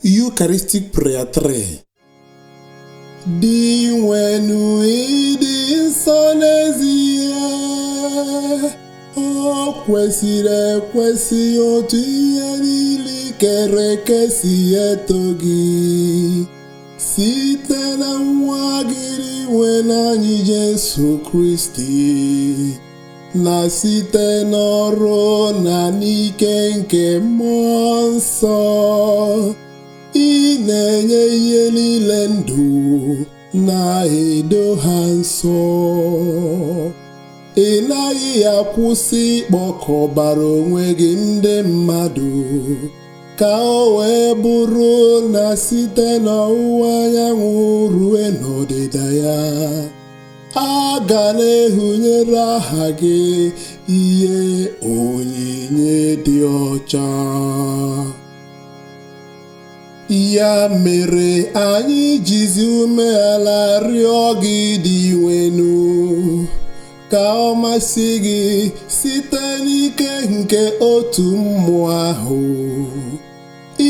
Eucharistic Prayer 3. Dinwenu, ịdị nsọ n'ezie, o kwesịrị ekwesị otu ihe niile kere eke si eto gị, site na nwa gị Dinwenụ anyị Jesu Kristi, na site n'ọrụ na n'ike nke Mmụọ Nsọ. Ị na-enye ihe niile ndụ na-edo ha nsọ. Ị naghị akwụsị ịkpọkọbara onwe gị ndị mmadụ, ka o wee bụrụ na site n'ọwụwa anyanwụ ruo n'ọdịda ya, a ga na-ehunyere aha gị ihe onyinye dị ọcha. Ya mere anyị jizi umeala rịọ gị, Dinwenu, ka ọ masị gị site n'ike nke otu mmụọ ahụ,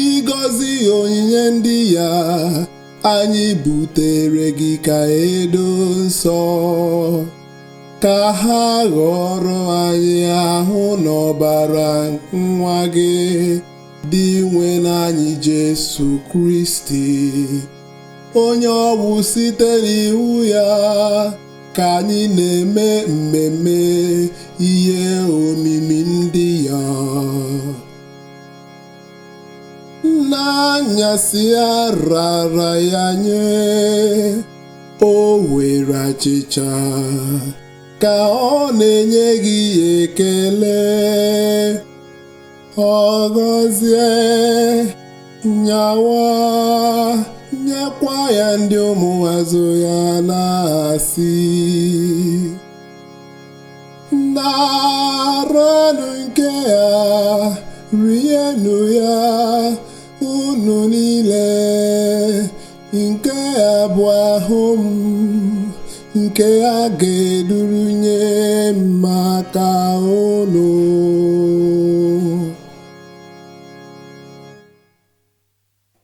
ịgọzi onyinye ndị ya anyị butere gị ka edo nsọ, ka ha ghọrọ anyị ahụ n'ọbara nwa gị, Dinwenụ anyị Jesu Kristi, onye ọ bụ site n'iwu ya ka anyị na-eme mmemme ihe omimi ndị ya. N'anyasị a rara ya nye, o were achịcha, ka ọ na-enye gị ekele, ọ gọzie, nyawa, nyekwa ya ndị ụmụazụ ya na-asị: naranụ nke a, rienụ ya, unu niile, nke a bụ ahụ m, nke a ga-eduru nye maka unu.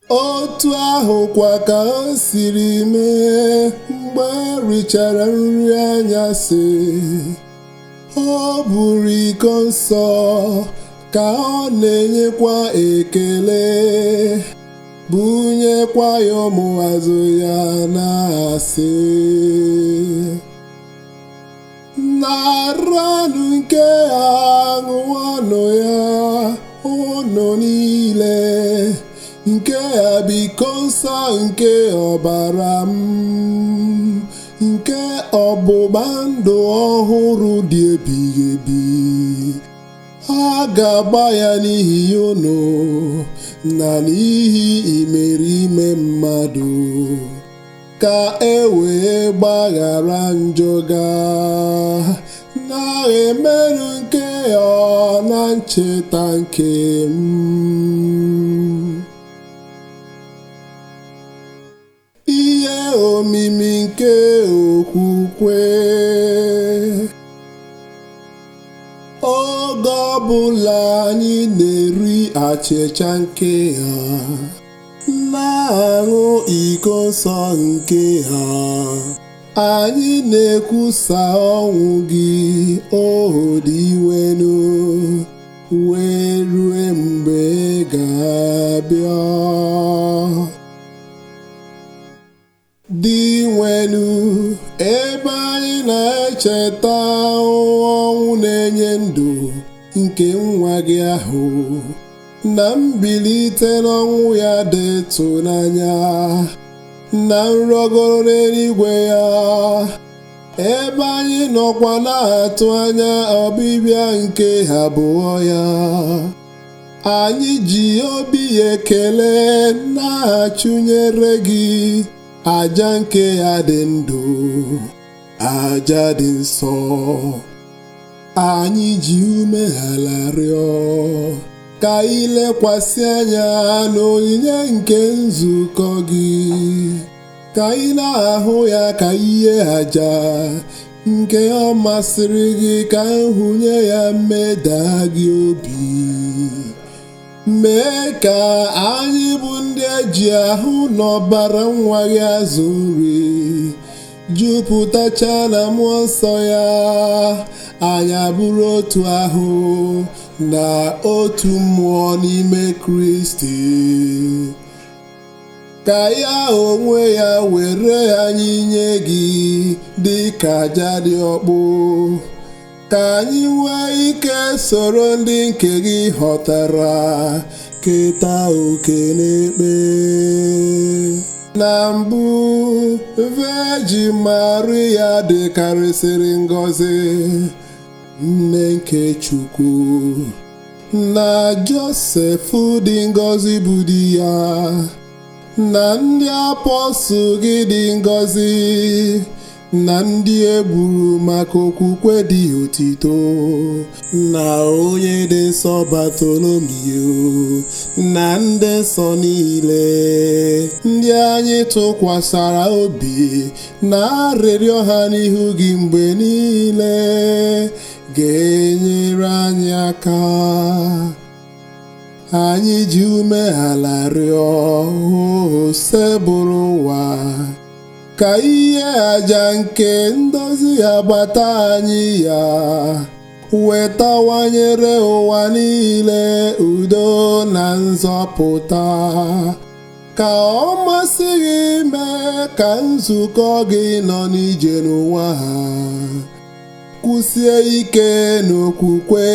Otu ahụkwa ka o siri mee mgbe e richara nri anyasị, o buru iko nsọ ka ọ na-enyekwa ekele, bunyekwa ya ụmụazụ ya na-asị: naranụ nke a, ṅụọnụ ya, unu niile, nke a bụ iko nsọ nke ọbara m, nke ọgbụgba ndụ ọhụrụ dị ebighị ebi. A ga-agba ya n'ihi unu na n'ihi imerime mmadụ, ka e wee gbaghara njọ ga. Na-emenụ nke ọ na ncheta nke m. Ihe omimi nke okwukwe. Oge ọbụla anyị na-eri achịcha nke ha, na-aṅụ iko nsọ nke ha, anyị na-ekwusa ọnwụ gị, O Dinwenu, wee rue mgbe ị ga-abịa. Dinwenu, ebe anyị na-echeta ọnwụ na-enye ndụ nke nwa gị ahụ, na mbilite n'ọnwụ ya dị ịtụnanya, na nrọgoro n'eluigwe ya, ebe anyị nọkwa na-atụ anya ọbịbịa nke abụọ ya, anyị ji obi ekele na-achụnyere gị aja nke ya dị ndụ, aja dị nsọ. Anyị ji umeala rịọ ka ị lekwasị anya n'onyinye nke nzukọ gị, ka ị na-ahụ ya ka ihe aja nke ọ masịrị gị ka nhụnye ya meda gị obi. Mee ka anyị bụ ndị eji ahụ n'ọbara nwa gị azụ nri, jupụtacha na mmụọ nsọ ya, anyị abụrụ otu ahụ na otu mmụọ n'ime Kristi. Ka ya onwe ya were anyị nye gị dị ka aja dị ọkpụ, ka anyị nwee ike soro ndị nke gị ghọtara keta oke n'ekpe. Na mbụ, Virgin Maria dịkarịsịrị ngọzi, nne nke Chukwu, na Josef dị ngọzi bụ di ya, na ndị apọstụl gị dị ngọzi, na ndị e gburu maka okwukwe dị otito, na onye dị nsọ Bartholomew, na ndị nsọ niile, ndị anyị tụkwasara obi na arịrịọ ha n'ihu gị mgbe niile, ga-enyere anyị aka. Anyị ji umeala rịọ Osebụrụ ụwa, ka ihe àjà nke ndozi agbata anyị ya wetawanyere ụwa niile udo na nzọpụta. Ka ọ masị gị mee ka nzukọ gị nọ n'ije n'ụwa ha kwụsie ike n'okwukwe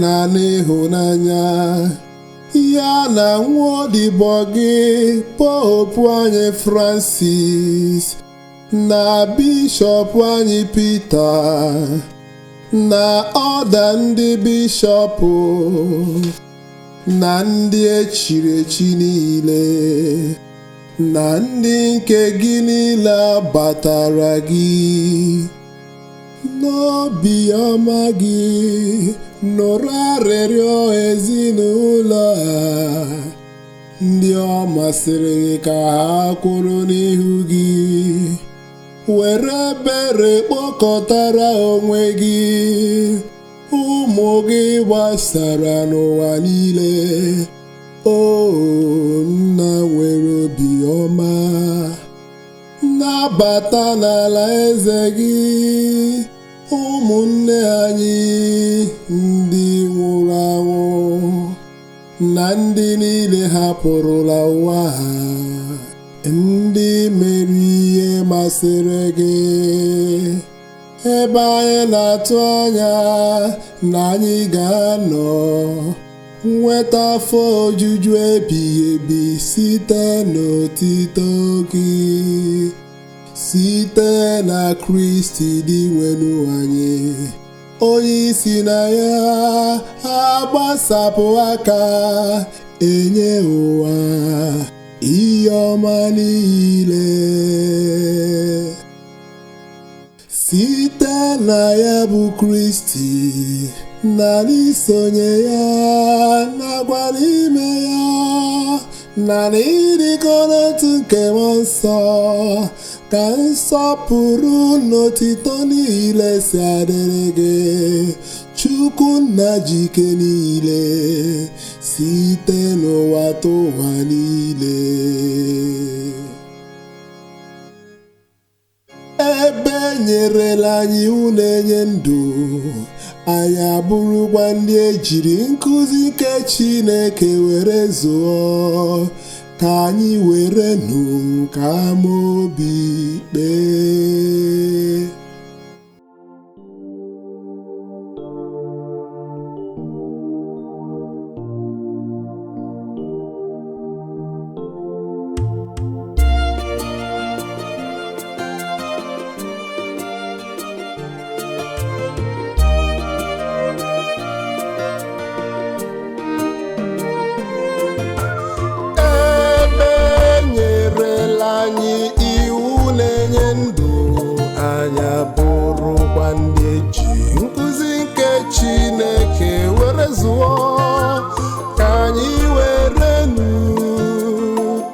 na n'ịhụnanya, ya na nwa odibo gị Popu anyị Francis, na bishọp anyị Pita, na ọda ndị bishọpụ, na ndị echiri echi niile, na ndị nke gị niile batara gị. N'obi ọma gị nụrụ arịrịọ ezinụlọ a, ndị ọ masịrị gị ka ha kwụrụ n'ihu gị, were ebere kpọkọtara onwe gị ụmụ gị gbasara n'ụwa niile. O Nna nwere obi ọma, nabata n'ala eze gị ụmụnne anyị ndị nwụrụ anwụ, na ndị niile hapụrụla ụwa ha, ndị mere ihe masịrị gị, ebe anyị na-atụ anya na anyị ga-anọ nweta afọ ojuju ebighị ebi site n'otito gị, site na Kristi dị nwenu anyị, onye isi na ya agbasapụ aka enye ụwa ihe ọma niile. Site na ya bụ Kristi, na n'isonye ya, nakwa n'ime ya, na n'ịdịkọ n'otu nke Mmụọ Nsọ, ka nsọpụrụ n'otito niile si adịrị gị, Chukwu nna jike niile, site n'ụwa tụwa niile. Ebe nyerela anyị iwu na-enye ndụ, anyị abụrụkwa ndị ejiri nkuzi nke Chineke were zụọ, ka anyị were nụ nke amaobi kpee. Ebe nyerela anyị iwu na-enye ndụ, anyị abụrụkwa ndị eji nkuzi nke Chineke were zụọ, ka anyị were nụ,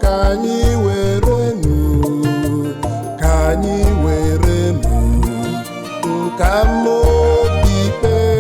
ka anyị were nụ, ka anyị were nụ nke amaobi kpee.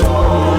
Chọọ.